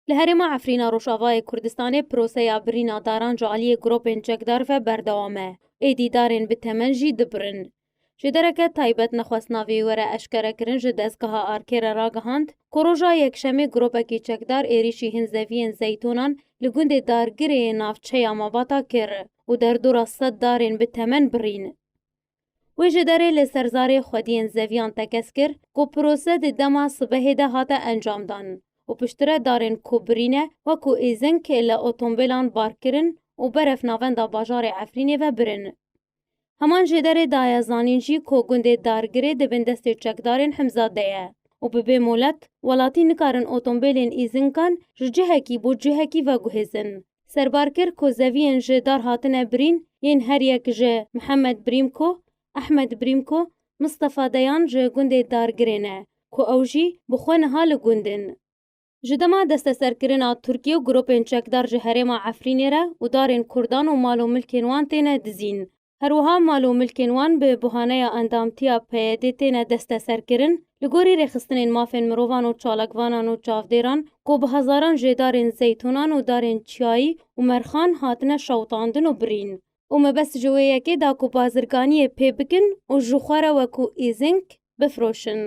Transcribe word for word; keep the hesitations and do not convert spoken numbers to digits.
Li herêma Efrîna Rojavayê Kurdistanê proseya birîna daran ji aliyê grûpên çekdar ve berdewam e. Êdî darên bi temen jî dibirin. Ji dereke taybet nexwest navê were eşkerekirin ji dezgeha Arkê re ragihand ku roja Yekşemê grûpekî çekdar êrîşî hin zeviyên zeytûnan li gundê Dargirê yê navçeya Mabata kir û derdora sed darên bi temen birîn. Wê ji derê li serzarê xwediyên zeviyan tekez kir ku prose di dema sibehê de hate encamdan û piştre darên ku birîne wekû êzing li otomobîlan bar kirin û beref navenda bajarê Efrînê ve birin. Heman ji derê daye zanîn jî ku gundê Dargirê di bin destê çekdarên Himza de ye û bi bê molet welatî nikarin otomobîlên êzingan ji cihekî bo cihekî veguhêzin. Serbar kir ku zeviyên ji dar hatine birîn yên her yek ji Mihemed Brîmko, Ehmed Brîmko, Mistefa Deyan ji gundê Dargirê ne ku ew jî bi xwe niha li gund in. Ji dema desteserkirina Tirkiye û grûpên çekdar ji herêma Efrînê re û darên Kurdan û mal û milkên wan têne dizîn. Her wiha mal û milkên wan bi buhaneya endamtiya P Y D têne desteserkirin, li gorî rêxistinên mafên mirovan û çalakvanan û çavdêran ku bi hezaran jê darên zeytûnan û darên çiyayî û merxan hatine şewitandin û birîn. Û mebest ji wê yekê da ku bazirganiyê pê bikin û ji xwe re wekû êzing bifroşin.